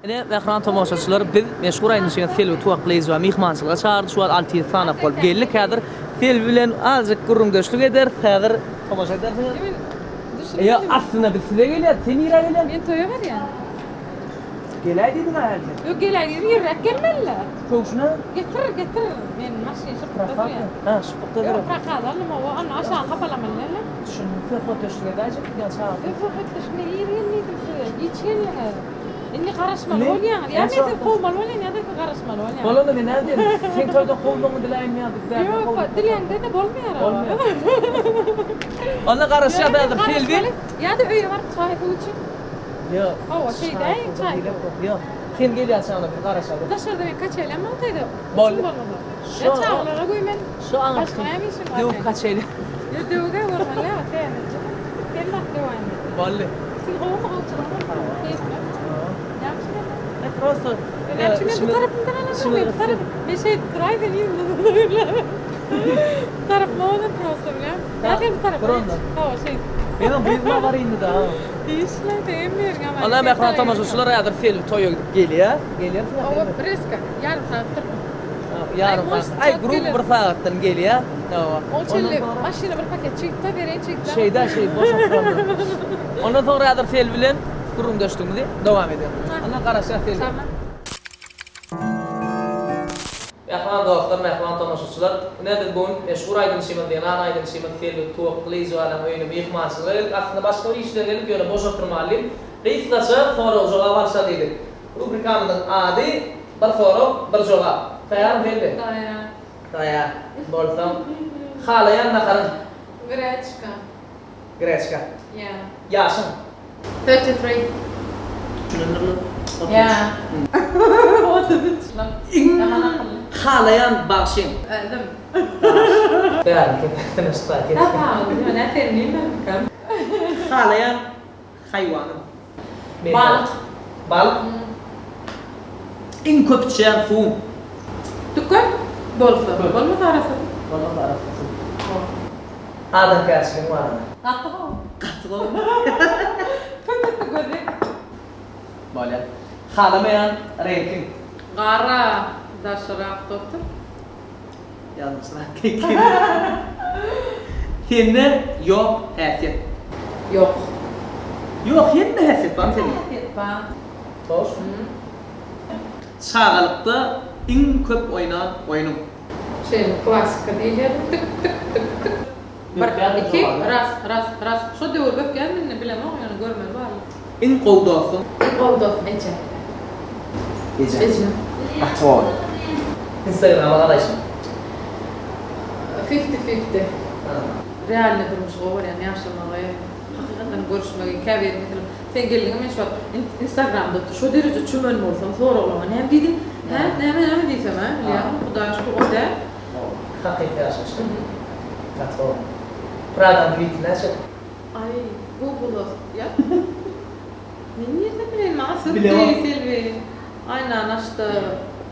Ine, mähriban tomaşaçylar, biz meşhur aýdymçymyz Selbi Tuwaklyjowa myhmançylyga çagyrdy. Şu wagt 600 sanak bolup geldik. Häzir Selbi bilen azajyk gürrüňdeşlik ederis. Häzir tomaşa edersiňiz. Ýa, aslynda biz size gelýäris. Sen nirä gelýäň? Men toýa barýan. Geläý diýdiň-ä häli sen. Ýok, geläý diýdim, irräk gelmeli-dä. Köwşüne? Getir, getir. Men maşyn şypbykda durýar. Hä, şypbykda durýar. Ýok, prokaz aldym, hawa, ony aşagy hapalamaly däl-le. Düşündim. Söhbetdeşlik edäýjek diýýän çagyrdyň. Ýok, söhbetdeşlik men ir gel diýdim size. Giç geldiňiz. Indi garaşmaly bolýaňyz. Ýa men sizi kowmaly bolýan, ýa-da siz garaşmaly bolýaňyz. Bolanda men näme diýerin? Seň toýdan kowulmagyňy diläýinmi ýa biz bärden Ýok, diläňde-de bolmaýar. Bolmaýar. Onda garaşýas häzir Selbi. Ýa-da öýe baryp çaý suw içip. Ýok. Hawa, şeýdäýiň çaý suw. Ýok. Sen gelýänçäň onda biz garaşaly. Daşarda men kaçelýam bar toýda. Boldy. Şo çagalara güýmen. Şo aňyrky döwük kaçeli. Ýok, döwüg-ä görmeli, täzeje. Sen bak döwäýin. Boldy. Siz gowumy, gowuçylyk bolsun. Keýpler. Näme üçin geldiň? E, prosto. Näme üçin men bu tarapymdan alamok, men bu tarap. Men şeýdip duraý, sen ýüzüňden uzak. Bu tarapyma owadan prosto bilýän. Ýa sen bu tarapa geç. Hawa, şeýdip. Menem bu ýüzüme bar indi-de. Işle, sen beriň aman. Onda mähriban tomaşaçylar häzir Selbi toýa gidip gelýär. Gelýärsiň-ä Hawa, reska. Ýarym sagat turma. Ýarym sagat. Aý, gruby bir sagatdan gelýär. Hawa. Ol çenli maşyna bir paket çigit-de bereýin çigitläp. Şeýdä şeý boş oturandyr. Ondan soňra häzir Selbi bilen gürrüňdeşligimizi dowam ederis. Onda garaşýas Selbi. Tamam. Mähriban dostlar, mähriban tomaşaçylar! Ine biz bu gün meşhur aýdymçymyz, zenan aýdymçymyz Selbi Tuwakgylyjowanyň öýüne myhmançylyga geldik. Aslynda başga bir iş bilen geldik, ýöne boş oturmaly diýip, gysgaça sorag-jogap alşaly diýdik. Rubrikamyzyň ady Bir sorag, bir jogap. Taýýarmy Selbi? Taýýar. Taýýar bolsaň, halaýan naharyň? Greçka. Greçka. Ýa. Ýaşyň? 33. Düşünendirler. 33. Ýa. 33 lan. Iň halaýan bagşyň? Özüm. Bärinki tanyşsa kes. Tapawudy ýok, nä sen bilmänmikäm? Halaýan haýwanyň? Balyk. Balyk? Iň köp içýän suwuň? Tüken bolsa, bolmasa arassa suw. Bolmasa arassa suw. Adamkärçiligiň barmy? Gaty gowy. Gaty gowy. Köpekde gözi. Bolýar. Halamaýan reňkiň? Gara, daşyrak doktor. Ýalňyşrak keýkim. Sende ýok häsiýet. Ýok. Ýok hemme häsiýet barmy sende? Hemme häsiýet bar. Hoş. Çagalykda iň köp oýnan oýnuň? Şeýle klassika diýilýär. Tyk tyk tyk tyk. Bir, iki, raz, raz, raz. Şo döwür bökýärmi indi bilemok ýöne görmeli barly. Iň gowy dostuň? Iň gowy dostum ejem. Ejem. Ejem. Gaty gowy. Instagrama garaýşyň? Fifty fifty. Realnyý durmuşy gowy görýän ýaşamagy, hakykatdan görüşmegi, käbir meselem sen geldiňä men şu wagt instagramda şo dereje çümen bolsam soraglaňa näme diýdiň hä näme näme diýsem hä bilýäňmi hudaýa şükür o däl. Hakyky ýaşaýyş. Gaty gowy. Pradanyň dwiti näçe? Aý google-a ýaz. Men nirden bileýin maňa sürdi Selbi Aýnany açda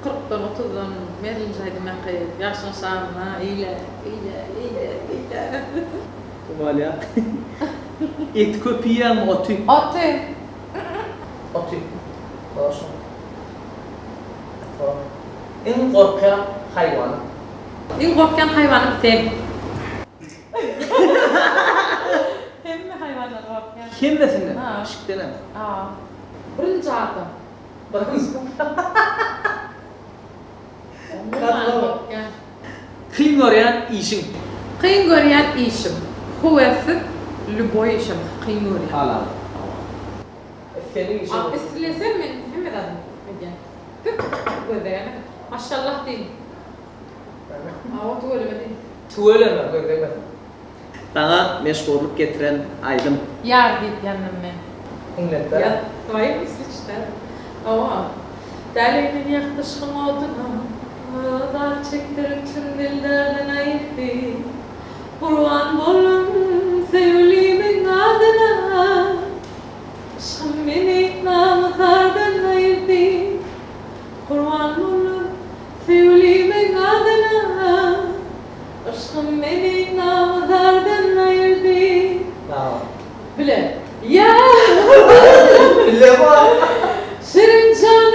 kyrkdan otuzdan Merlinje aýdym ýaky ýagşyň şanyna eýle eýle eýle eýle. Bolýa. Eti köp iýýäňmi oty? Oty. Oty. Dogry. Dogry. Iň gorkýan haýwanyň? Iň gorkýan haýwanym sen. Hemme haýwandan gorkýan. Hemmesinden? Pişikdenem? Ha. Birinji adam. Birinji. Umuman gorkýan. Kyn görýän işiň? Kyn görýän işim. Höwessiz lýuboý işim kyn görýän. Halal. Isledik işi. A islesem men hemme zady edýän. Tüp gözleýän. Maşallah diý. Hawa tüweleme diý. Tüweleme göz degmesin. Saňa meşhurlyk getiren aýdym. Ýar diýip ýandym men. Iňletdä. Ýa twoim isliçde. Hawa. Däli men ýakdy yşgyň oduna. Azar çekdirip çyn dildardan aýyrdy. Gurban boldum söýgülimiň adyna. Yşgym meni namys-ardan aýyrdy. Gurban boldum söýgülimiň adyna. Yşgym meni namys-ardan aýyrdy. Sag bol. Bile. Ýa. Bile bol. Şirin jan.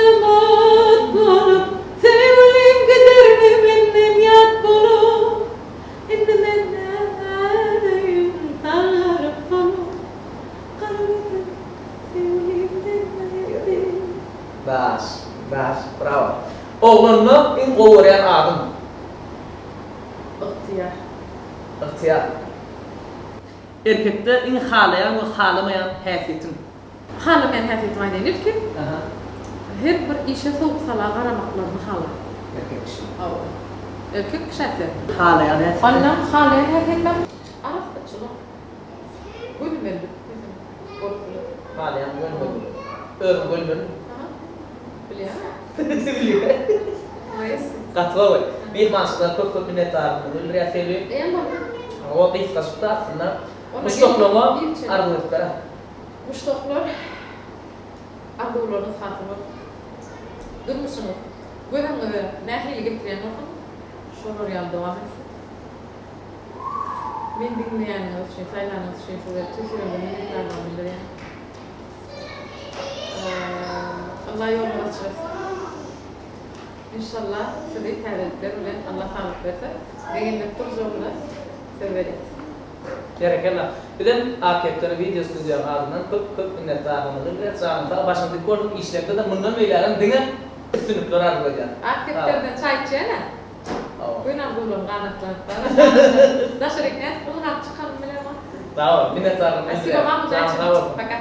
Daş, daş, brawo. Oglanda iň gowy görýän adyň? Ygtyýar. Ygtyýar. Erkekde iň halaýan we halamaýan häsiýetiň? Halamaýan häsiýetimi aýdaýyn ilki. Her bir işe sowuk-sala garamaklaryny halan. Erkek kişi. Hawa. Erkek kişä sen. Halaýan häsiýetiň? Ondan halaýan häsiýetlerim arassaçylyk, gönümellik meselem bolup biler. Halaýan gönümellik. Özüň gönümelmi? Aha. Bilýän. Bilýän. Gaty gowy. Myhmançylykdan köp köp minnetdarlygymyzy bildirýäs Selbi. Eýýäm boldy. Hawa gysgajykdy aslynda. Muşdaklaryňa arzuw edip ber. Muşdaklar arzuwlaryňyz hasyl bolsun. Durmuşyňyz göz öňüňize nähili getirýän bolsaňyz şolar ýaly dowam etsin. Meni diňleýäniňiz üçin, saýlanyňyz üçin size tüýs ýüregimden minnetdarlygymy bildirýän. Allah ýoluňyzy açyk etsin. Inşallah sizi täzelikler bilen Allah saglyk berse begendirip durjagymyza söz berýäs. Berekella. Bizem Ak kepderi wideo studiýaň adyndan köp köp minnetdarlygymyzy bildirýäs. Janyň sag, başyň dik bolsun, işleňde-de mundan beýlägem diňe üstünlikler arzuw edýän. Ak kepderiden çaý içýän-ä. Hawa. Göni arzuwlarym ganatlanyp bar. Daşaryk nädip ylgap çykanymy bilemok. Sag bol, minnetdarlygymyzy bildirýäs. Spasibo, Janyň sag bolsun. Paka.